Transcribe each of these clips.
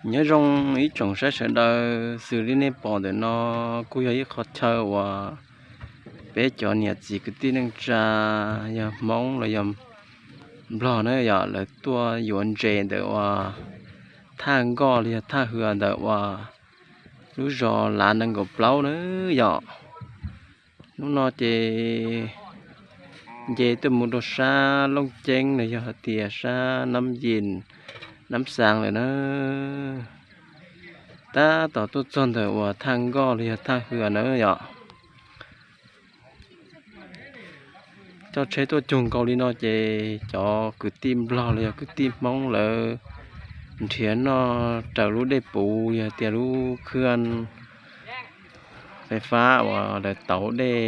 Nyob zoo ib tsoom saib sawv daws, xws li nej pom ntawm no kuj yog ib qhov chaw uas peb cov niam txiv kwv tij neej tsa, yog Hmoob los yog Nplog na yom, lawv tuaj yuav ntses ntawm uas thaj nkoj los yog thaj hws ntawm uas lub zos Lav nees nkaum plaub na yom. Hnub no ces nce tuaj mus rau sab Looj Ceeb los yog hais tias sab Nab Yis, Nab Xaas lawm na. Tab tom tuaj txog ntawm uas thaj nkoj los yog thaj hws na yom. Coj tsheb tuaj cuag nkaus li no ces cov kwv tij Nplog los yog kwv tij Hmoob lawv nrhiav noj raws lub dej puv, yog tias lub khw fais fab uas lawv tauv dej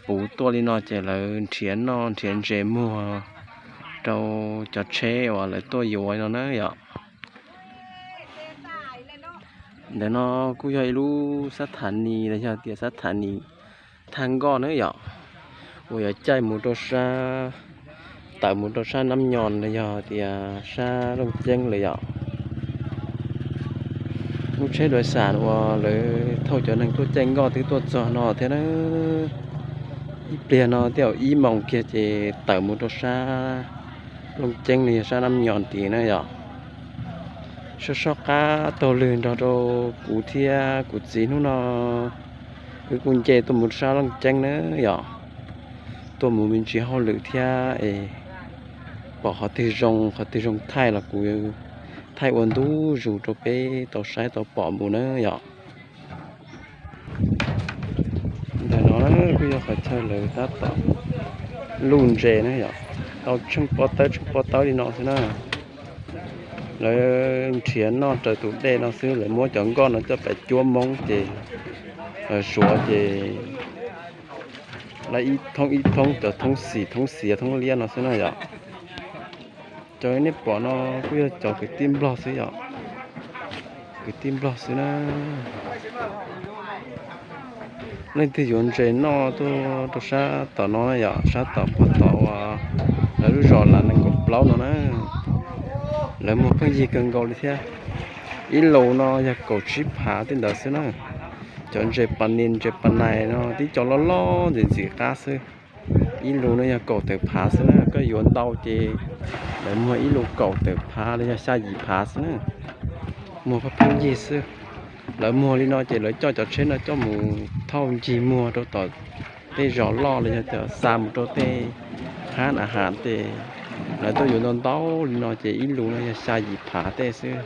puv tuaj li no ces lawv nrhiav noj nrhiav ntses muag rau cov tsheb uas lawv tuaj yuav no na yom. Ntawm no kuj yog ib lub xab tha nis los yog tias xab tha nis thaj nkoj na yom, uas yuav caij mus rau sab, tawm mus rau sab Nab Nyos los yog tias sab Looj Ceeb lawm yom. Lub tsheb dua xam uas lawv thauj cov neeg tuaj caij nkoj twb tuaj txog no thiab na. Ib pliag no twb yog ib moos kiag ces tawm mus rau sab Looj Ceeb los yog sab Nab Nyos tid na yom. Soj soj qab taug lw nrog rau kuv thiab kuv txiv hnub no wb kuj nce tuaj mus sab Looj Ceeb na yom. Tuaj mus me ntsis hauj lwm thiab es pom qhov twg zoo qhov twg zoo thaij los kuv thaij ua ntu zus rau peb tau saib tau pom mus na yom. Ntawm no kuj yog qhov chaw lawv tab tom luj ntses na yom, tau tsheej pob tawb tsheej pob tawb li no xwb na. Lawv nrhiav noj raws tus dej no xwb, lawv muab cov nkoj no coj pem cuab moob ces lawv suav ces lawv ib thoob ib thoob, cov thoob xim thoob xiav thoob liab no xwb na yom. Cov nej pom no kuj yog cov kwv tij Nplog xwb yom, kwv tij Nplog xwb na. Leej twg yuav ntses noj tuaj rau sab tom no na yom, sab tom pog tom uas lawv lub zos Lav nees nkaum plaub no na. Lawv muag pheej yig kawg nkaus li thiab. Ib lus no yog kaum tsib phav tej ntawd xwb na. Cov ntses pas nis ntses pas nais no tib co loj loj ntxim ntxim qab xwb. Ib lus no yog kaum tawm phav xwb na, koj yuav ntau ces lawv muag ib lus kaum tawm phav los yog xya yim phav xwb na. Muag pheej pheej yig xwb. Lawv muag li no ces lawv coj cov tsheb no coj mus thauj ncig muag rau tom tej zos loj los yog cov xa mus rau tej hab na has tej. Lawv tuaj yuav ntau ntau li no ces ib lus no yog xya yim phav tej xwb.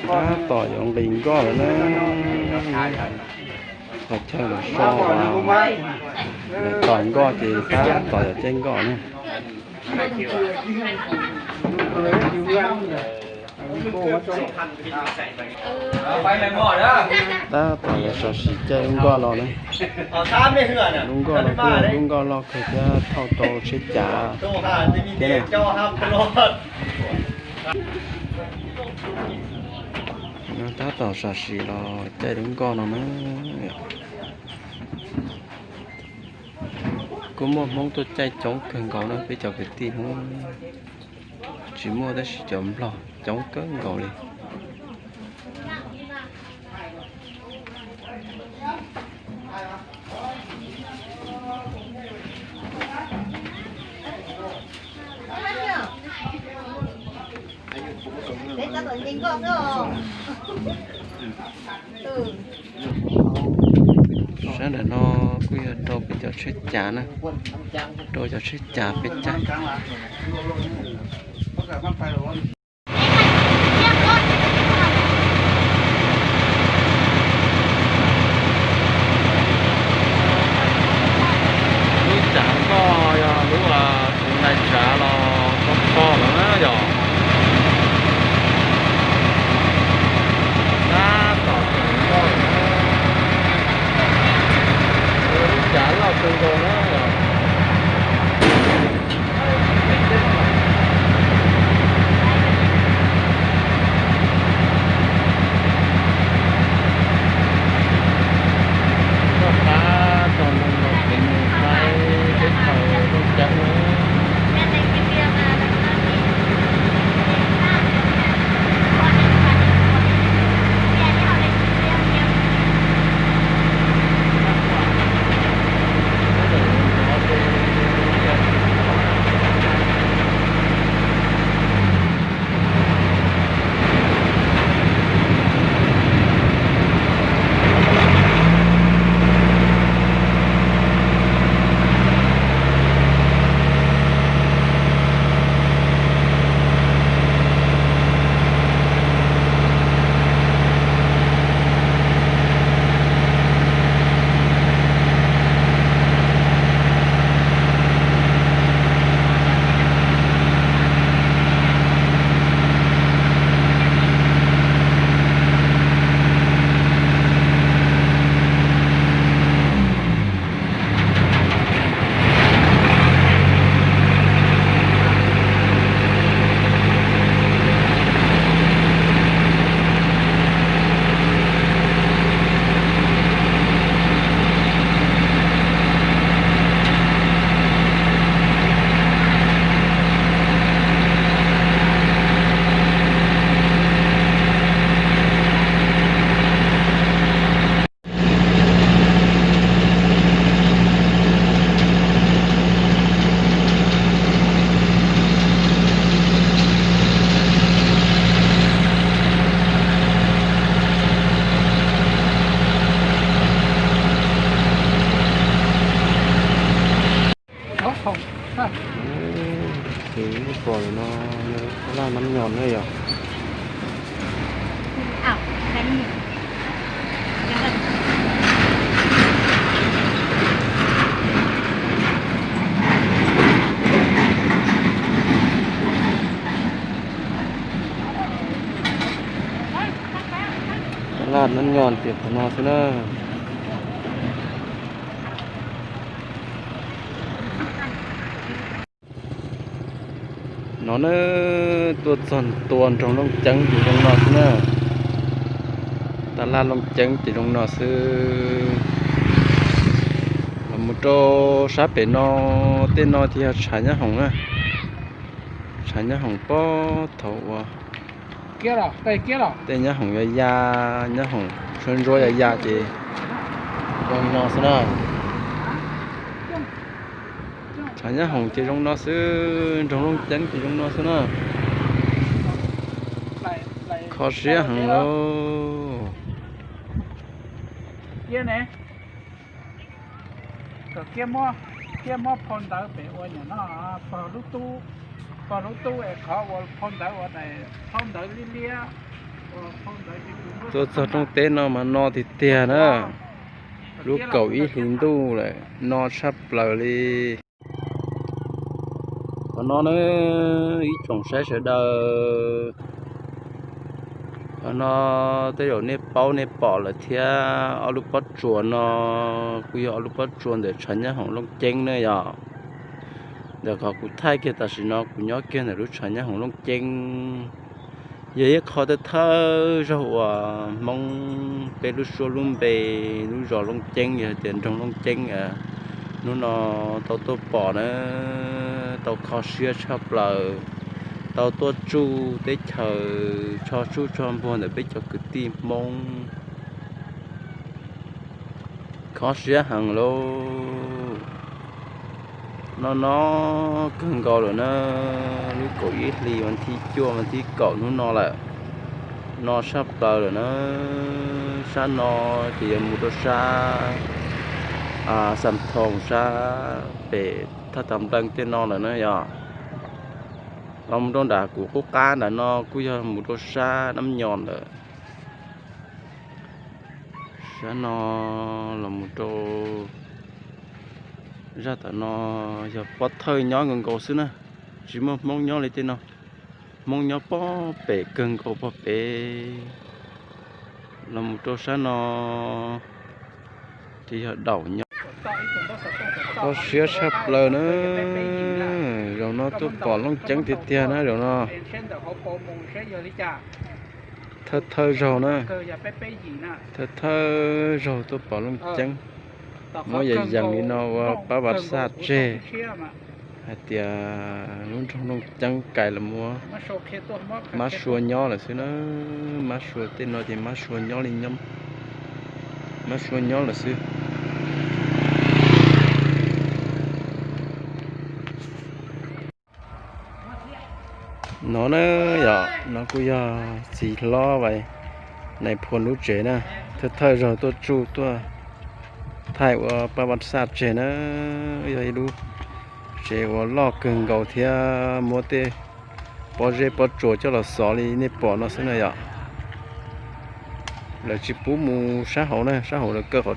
Tab tom yuav nqis nkoj lawm na. Qhov chaw lawv so, lawv tom nkoj ces tab tom yuav caij nkoj na. Tab tom yuav sov sim caij lub nkoj no na. Lub nkoj no kuj yog lub nkoj loj kawg thiab thauj tau tsheb cav thiab na. Tab tom sov sim los caij lub nkoj no na. Kuj muaj Hmoob tuaj caij coob kawg nkaus na, peb cov kwv tij Hmoob tsis muaj tab sis cov Nplog coob kawg nkaus li. Sab ntawm no kuj yog rau peb cov tsheb cav na, rau cov tsheb cav peb caij. Lub cav nkoj yog lub tus nais tsav los kho kho lawm na yom. Tab tom cav nkoj lawm na. Lub cav loj kawg nkaus na yom. Tus pom no yog laj nab nyos na yom. Laj nab nyos tias qhov no xwb na. No na, tuaj txog ntua nroog Looj Ceeb ces zoo no xwb na. Taj laj Looj Ceeb ces zoo no xwb. Los mus rau sab pem no, tej no ces yog tshav nyab hoom na. Tshav nyab hoom pob thaum uas tej nyab hoom ya ya, nyab hoom tshuab ntsuab ya ya ces zoo no xwb na. Tshav nyab hoom ces zoo no xwb, nroog Looj Ceeb ces zoo no xwb na. Kho siab heev lauj. Tuaj txog rooj teb no mas no tiag tiag na. Lub kaum ib hlis ntuj lawm, no tshaj plaws li. Qhov no na, ib tsoom saib sawv daws, qhov no tej zaum nej paub nej pom lawm thiab. Ob lub pob tsuas no kuj yog ob lub pob tsuas ntawm tshav nyab hoom Looj Ceeb na yom. Ntawm qhov kuv thaij kiag tam sim no kuv nyob kiag ntawm lub tshav nyab hoom Looj Ceeb. Yog ib qho thawj thawj zaug uas Hmoob peb lub suab lub npe, lub zos Looj Ceeb, yog tias nroog Looj Ceeb, hnub no tau tuaj pom na, tau kho siab tshaj plaws, tau tuaj tsuj teb chaws, tso tsuj tso npuag ntawm peb cov kwv tij Hmoob. Kho siab heev lauj. No no kawg nkaus lawm na, lub kaum ib hlis vas thib cuaj vas thib kaum hnub no lawm, no tshaj plaws lawm na. Sab no ces yuav mus rau sab Xam Thoos sab pem thaj tag nplees tej no lawm na yom. Los mus rau nram kuv qub qab nram no kuj yog mus rau sab Nab Nyos lawm. Sab no los mus rau zaj tom no yog pov thawj nyob nkaus nkaus xwb na, tsis muaj Hmoob nyob li tej no. Hmoob nyob pob pem kawg nkaus pob pem. Los mus rau sab no ces yog daum nyob. Kho siab tshaj plaws na. Zaum no tuaj pom Looj Ceeb tiag tiag na zaum no. Thawj thawj zaug na, thawj thawj zaug tuaj pom Looj Ceeb. Muab yees yees li no ua pab Vaj Xaj tseg hais tias lub nroog Looj Ceeb kais los muab mab sua nyob lawm xwb na. Mab sua tej no ces mab sua nyob li, mab sua nyob lawm xwb. No na yom, no kuj yog txiv hlob Vais Nais Phoo lub tsev na. Thawj thawj zaug tuaj tsuj tuaj thaij ua pab Vaj Xaj tseg na. Yog ib lub tsev uas loj kawg nkaus thiab muab tej pob zeb pob tsuas coj los xov li nej pom no xwb na yom. Lawv tsis pub mus sab hauv na, sab hauv lawv kaw qhov